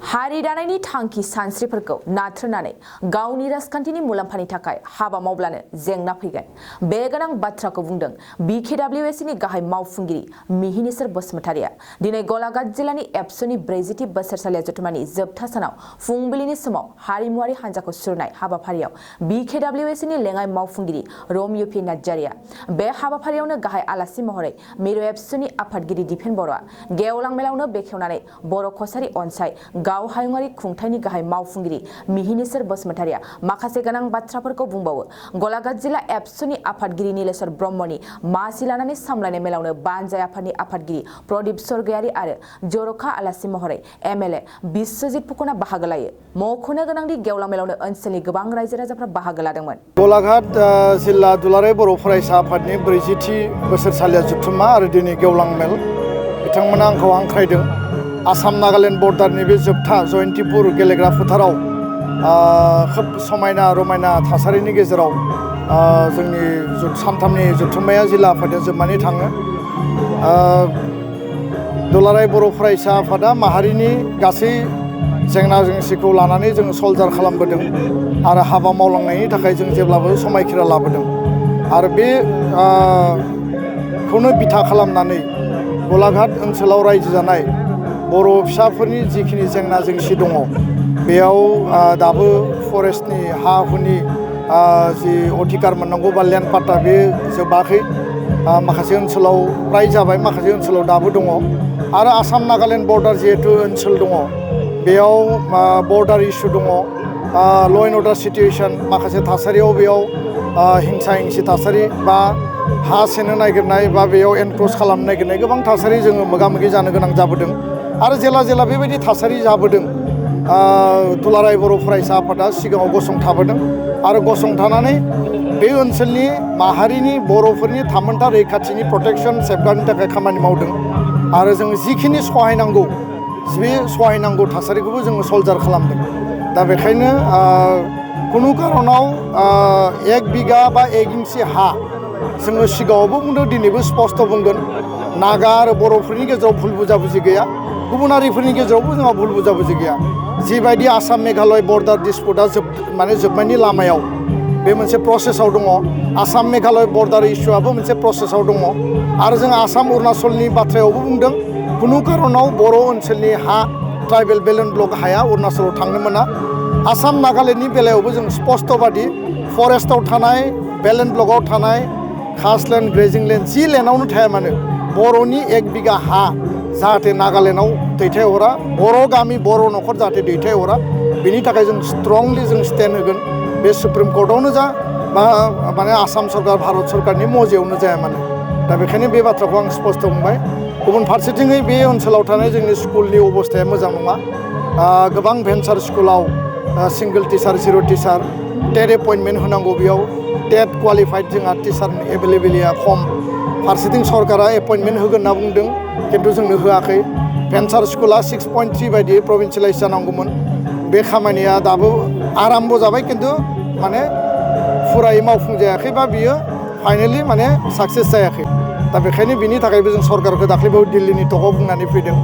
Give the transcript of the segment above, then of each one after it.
हारि दानायनि थांखि सानस्रिफोरखौ नाथ्रोनानै गावनि राजखान्थिनि मुलाम्फानि थाखाय हाबा मावब्लानो जेंना फैगोन बे गोनां बाथ्राखौ बुंदों BKWSनि गाहाय मावफुंगिरि मिहिनीश्वर बसुमतारिया दिनै गलाघाट जिल्लानि एबसुनि 40थि बोसोरसालिया जथुम्मानि जोबथा सानाव फुंबिलिनि समाव हारिमुआरि हान्जाखौ सुरनाय हाबाफारियाव BKWSनि लेङाइ मावफुंगिरि रमिय पि नार्जारिया बे हाबाफारियावनो गाहाय आलासि महरै मिरु एबसुनि आफादगिरि दिपेन बर'आ गेवलां मेलावनो बेखेवनानै बर' कसारी अनसाय गाव हायुङारि खुंथायनि गाहाय मावफुंगिरि मिहिनीश्वर बसुमतारिया माखासे गोनां बाथ्राफोरखौ बुंबावो गलाघाट जिल्ला एबसुनि आफादगिरि नीलेश्वर ब्रह्मनि मासि लानानै सामलायनाय मेलावनो बानजाय आफादनि आफादगिरि प्रदीप स्वर्गयारी आरो जर'खा आलासि महरै MLA बिश्वजित फुकना बाहागो लायो मख'नो गोनांदि गेवलां मेलावनो ओनसोलनि गोबां रायजो राजाफ्रा बाहागो लादोंमोन। गलाघाट जिल्ला दुलाराय बर' फरायसा आफादनि 40थि बोसोरसालिया जथुम्मा आरो दिनै गेवलां मेल बिथांमोना आंखौ हांख्रायदों आसाम नागालेण्ड बर्डारनि बे जोबथा जयन्तिपुर गेलेग्रा फोथाराव खोब समायना रमायना थासारिनि गेजेराव जोंनि सानथामनि जथुम्माया जिल्ला आफादजों जोबनानै थाङो। दुलाराय बर' फरायसा आफादा माहारिनि गासै जेंना जेंसिखौ लानानै जों सल्जार खालामबोदों आरो हाबा मावलांनायनि थाखाय जों जेब्लाबो समायखिरा लाबोदों आरो बे खौनो बिथा खालामनानै गलाघाट ओनसोलाव रायजो जानाय बर' फिसाफोरनि जिखिनि जेंना जेंसि दङ बेयाव दाबो फरेस्टनि हा हुनि जि अधिकार मोननांगौ बा लेन्ड पाट्टा बे जोबाखै माखासे ओनसोलाव प्राय जाबाय माखासे ओनसोलाव दाबो दङ आरो आसाम नागालेण्ड बर्डार जिहेतु ओनसोल दङ बेयाव बर्डार इस्यु दङ ल' एन्ड अर्डार सिटुएसन माखासे थासारियाव बेयाव हिंसा हिंसि थासारि बा हा सेनो नागिरनाय बा बेयाव एनक्रोच खालामनो नागिरनाय गोबां थासारि जोङो मोगा मोगि जानो गोनां जाबोदों आरो जेला बेबायदि थासारि जाबोदों दुलाराय बर' फरायसा आफादा सिगाङाव गसंथाबोदों आरो गसंथानानै बे ओनसोलनि माहारिनि बर'फोरनि थामोनथा रैखाथिनि प्रटेक्शन सेफगार्डनि थाखाय खामानि मावदों आरो जों जिखिनि सहायनांगौ बे सहायनांगौ थासारिखौबो जोङो सल्जार खालामदों। दा बेखायनो खुनु कारनाव 1 बिगा बा 1 इंसि हा जोङो सिगाङावबो बुंदों दिनैबो स्पष्ट बुंगोन नागा आरो बर'फोरनि गेजेराव भुल बुजाबुजि गैया गुबुन हारिफोरनि गेजेरावबो जोंहा भुल बुजाबुजि गैया जिबायदि आसाम मेघालय बर्डार डिसपुटआ जोबनायनि लामायाव बे मोनसे प्रसेसआव दङ आसाम मेघालय बर्डार इस्युआबो मोनसे प्रसेसआव दङ आरो जों आसाम अरुणाचलनि बाथ्रायावबो बुंदों खुनु कारनाव बर' ओनसोलनि हा ट्राइबेल बेलेन्ड ब्लक हाया अरुणाचलाव थांनो मोना आसाम नागालेण्डनि बेलायावबो जों स्पष्टबादि फरेस्टआव थानाय बेलेन्ड ब्लकआव थानाय खासलेण्ड ग्रेजिं लेण्ड जि लेण्डआवनो थाया मानो बर'नि 1 बिगा हा जाहाथे नागालेण्डआव दैथायहरा बर' गामि बर' न'खर जाहाथे दैथायहरा बेनि थाखाय जों स्ट्रंलि जों स्टेन्ड होगोन बे सुप्रिम कर्टआवनो जा बा माने आसाम सरकार भारत सरकारनि मजियावनो जाया मानो दा बेखायनो बे बाथ्राखौ आं स्पष्ट बुंबाय गुबुन फारसेथिङै बे ओनसोलाव थानाय जोंनि स्कुलनि अबस्थाया मोजां नङा गोबां भेन्सार स्कुलाव सिंगोल टिचार जिर' टिचार टेट एपइन्टमेन्ट होनांगौ बेयाव टेट क्वालिफाइड जोंहा टिचारनि एभेलेबिलिटिया खम फारसेथिं सरकारा एपइन्टमेन्ट होगोन होनना बुंदों खिन्थु जोंनो होआखै भेन्सार स्कुला 6.3 बायदि प्रभिन्सियेलाइज जानांगौमोन बे खामानिया दाबो आराम्भ जाबाय खिन्थु माने फुरायै मावफुंजायाखै बा बियो फाइनेलि माने साक्सेस जायाखै दा बेखायनो बिनि थाखायबो जों सरकारखौ दाख्लैबो दिल्लीनि टकआव बुंनानै फैदों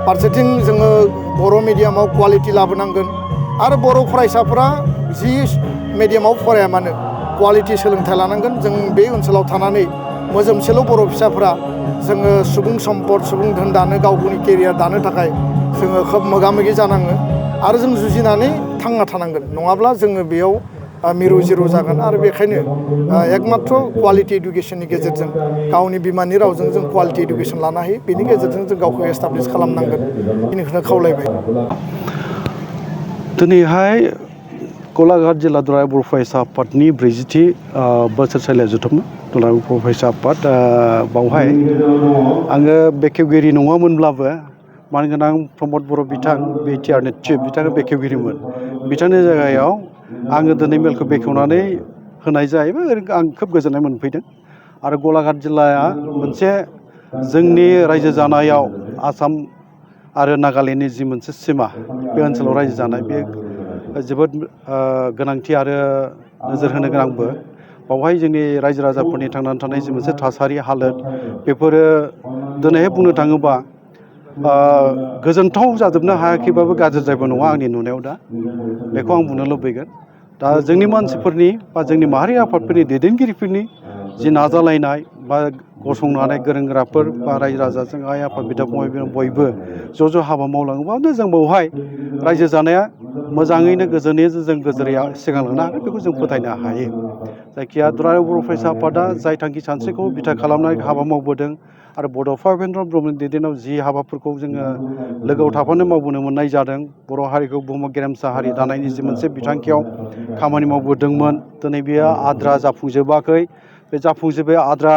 फारसेथिं जोङो बर' मिडियामाव क्वालिटि लाबोनांगोन आरो बर' फरायसाफोरा जि मिडियामाव फराया मानो क्वालिटि सोलोंथाइ लानांगोन जों बे ओनसोलाव थानानै मोजोमसेल' बर' फिसाफोरा जोङो सुबुं सम्पद सुबुं धोन दानो गावनि केरियार दानो थाखाय जोङो खोब मोगा मोगि जानाङो आरो जों जुजिनानै थांना थानांगोन नङाब्ला जोङो बेयाव मिरु जिरु जागोन आरो बेखायनो एकमात्र क्वालिटि इडुकेसननि गेजेरजों गावनि बिमानि रावजों जों क्वालिटि इडुकेसन लानो हायो बेनि गेजेरजों जों गावखौ एस्टाब्लिस खालामनांगोन बेनिखायनो खावलायबाय। दिनैहाय गलाघाट जिल्ला दुलाराय बर' फरायसा आफादनि 40थि बोसोरसालिया जथुम्मा दुलाराय बर' फरायसा आफाद बावहाय आङो बेखेवगिरि नङामोनब्लाबो मानगोनां प्रमद बर' बिथां बिटिआरनि चिफ बिथाङा बेखेवगिरिमोन बिथांनि जायगायाव आङो दिनै मेलखौ बेखेवनानै होनाय जाहैबाय ओरैनो आं खोब गोजोननाय मोनफैदों आरो गलाघाट जिल्लाया मोनसे जोंनि रायजो जानायाव आसाम आरो नागालेण्डनि जि मोनसे सिमा बे ओनसोलाव रायजो जानाय बे जोबोद गोनांथि आरो नोजोर होनो गोनांबो बावहाय जोंनि रायजो राजाफोरनि थांनानै थानाय जि मोनसे थासारि हालोद बेफोरो दिनैहाय बुंनो थाङोबा गोजोनथाव जाजोबनो हायाखैबाबो गाज्रिद्रायबो नङा आंनि नुनायाव दा बेखौ आं बुंनो लुबैगोन दा जोंनि मानसिफोरनि बा जोंनि माहारि आफादफोरनि दैदेनगिरिफोरनि जि नाजालायनाय बा गसंनानै गोरों गोराफोर बा रायजो राजाजों आइ आफा बिदा फंबाय बयबो ज' ज' हाबा मावलाङोबानो जों बेवहाय रायजो जानाया मोजाङैनो गोजोनै जों गोजोरै सिगांलांनो हागोन बेखौ जों फोथायनो हायो जायखिया दुलाराय बर' फरायसा आफादा जाय थांखि सानस्रिखौ बिथा खालामनानै हाबा मावबोदों आरो बड'फा उपेन्द्र ब्रह्मनि दैदेननायाव जि हाबाफोरखौ जोङो लोगोआव थाफानो मावबोनो मोननाय जादों बर' हारिखौ बुहुमाव गेरेमसा हारि दानायनि जि मोनसे बिथांखियाव खामानि मावबोदोंमोन दिनै बेयो आद्रा जाफुंजोबाखै बे जाफुंजोबै आद्रा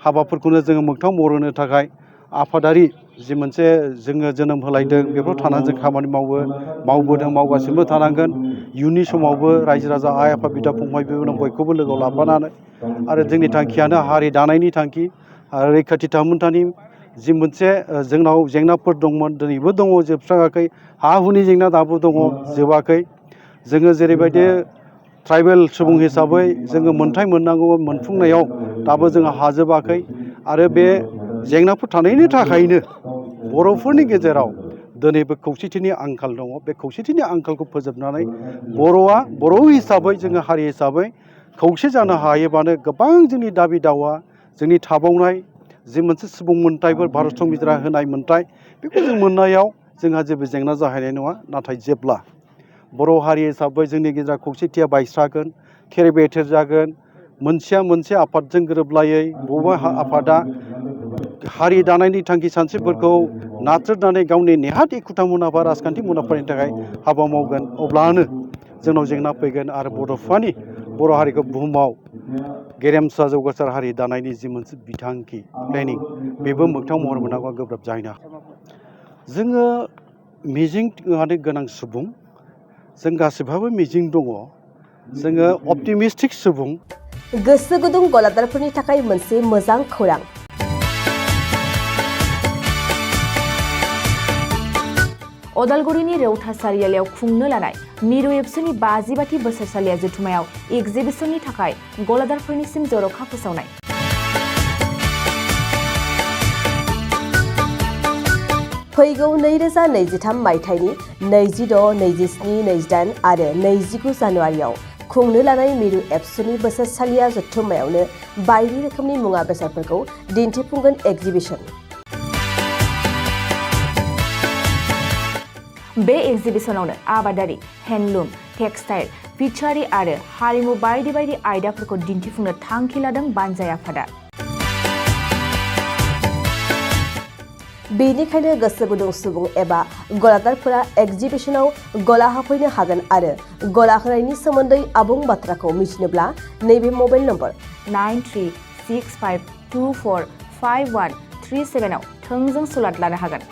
हाबाफोरखौनो जोङो मोगथां महर होनो थाखाय आफादारि जि मोनसे जोङो जोनोम होलायदों बेफोराव थानानै जों खामानि मावबोदों मावगासिनो थानांगोन इयुननि समावबो रायजो राजा आइ आफा बिदा फंबाय बिनानाव बयखौबो लोगोआव लाफानानै आरो जोंनि थांखियानो हारि दानायनि थांखि आरो रैखाथि थामोन्थानि जि मोनसे जोंनाव जेंनाफोर दंमोन दिनैबो दङ जोबस्राङाखै हा हुनि जेंना दाबो दङ जोबाखै जोङो जेरैबायदि ट्राइबेल सुबुं हिसाबै जोङो मोनथाय मोननांगौ मोनफुंनायाव दाबो जोङो हाजोबाखै आरो बे जेंनाफोर थानायनि थाखायनो बर'फोरनि गेजेराव दिनैबो खौसेथिनि आंखाल दङ बे खौसेथिनि आंखालखौ फोजोबनानै बर'आ बर' हिसाबै जोङो हारि हिसाबै खौसे जानो हायोबानो गोबां जोंनि दाबि दावा जोंनि थाबावनाय जि मोनसे सुबुं मोनथायफोर भारत संबिजिरा होनाय मोनथाय बेखौ जों मोननायाव जोंहा जेबो जेंना जाहैनाय नङा नाथाय जेब्ला बर' हारि हिसाबै जोंनि गेजेराव खौसेथिया बायस्रागोन थेर बेथेर जागोन मोनसेया मोनसे आफादजों गोरोबलायै बबेबा आफादा हारि दानायनि थांखि सानस्रिफोरखौ नाथ्रोदनानै गावनि नेहाथ एखुथा मुलाम्फा राजखान्थि मुलाम्फानि थाखाय हाबा मावगोन अब्लानो जोंनाव जेंना फैगोन आरो बड'फानि बर' हारिखौ बुहुमाव गेरेमसा जौगासार हारि दानायनि जि मोनसे बिथांखि प्लेनिं बेबो मोगथां महर मोननांगौआ गोब्राब जाहैनो हागौ जोङो मिजिं गोनां सुबुं जों गासिबहाबो मिजिं दङ जोङो अपटिमिस्टिक सुबुं गोसो गुदुं गलादारफोरनि थाखाय मोनसे मोजां खौरां अदालगुरिनि रौता सारियालियाव खुंनो लानाय मिरु एबसुनि 50 बोसोरसालिया जथुमायाव एक्जिबिसननि थाखाय गलादारफोरनिसिम जर'खा फोसावनाय फैगौ 2023 मायथाइनि 26, 27, 28 आरो 29 जानुवारियाव खुंनो लानाय मिरु एबसुनि बोसोरसालिया जथुम्मायावनो बायदि रोखोमनि मुवा बेसादफोरखौ दिन्थिफुंगोन एक्जिबिसन बे एक्जिबिसनावनो आबादारि हेन्डलुम टेक्सटाइल फिचारि आरो हारिमु बायदि बायदि आयदाफोरखौ दिन्थिफुंनो थांखि लादों बानजाय आफादा बेनिखायनो गोसो गुदुं सुबुं एबा गलादारफोरा एक्जिबिसनाव गला हाफैनो हागोन आरो गला होनायनि सोमोन्दै आबुं बाथ्राखौ मिथिनोब्ला नैबे मबाइल नम्बर 9365245137 आव थोंजों सुलाद लानो हागोन।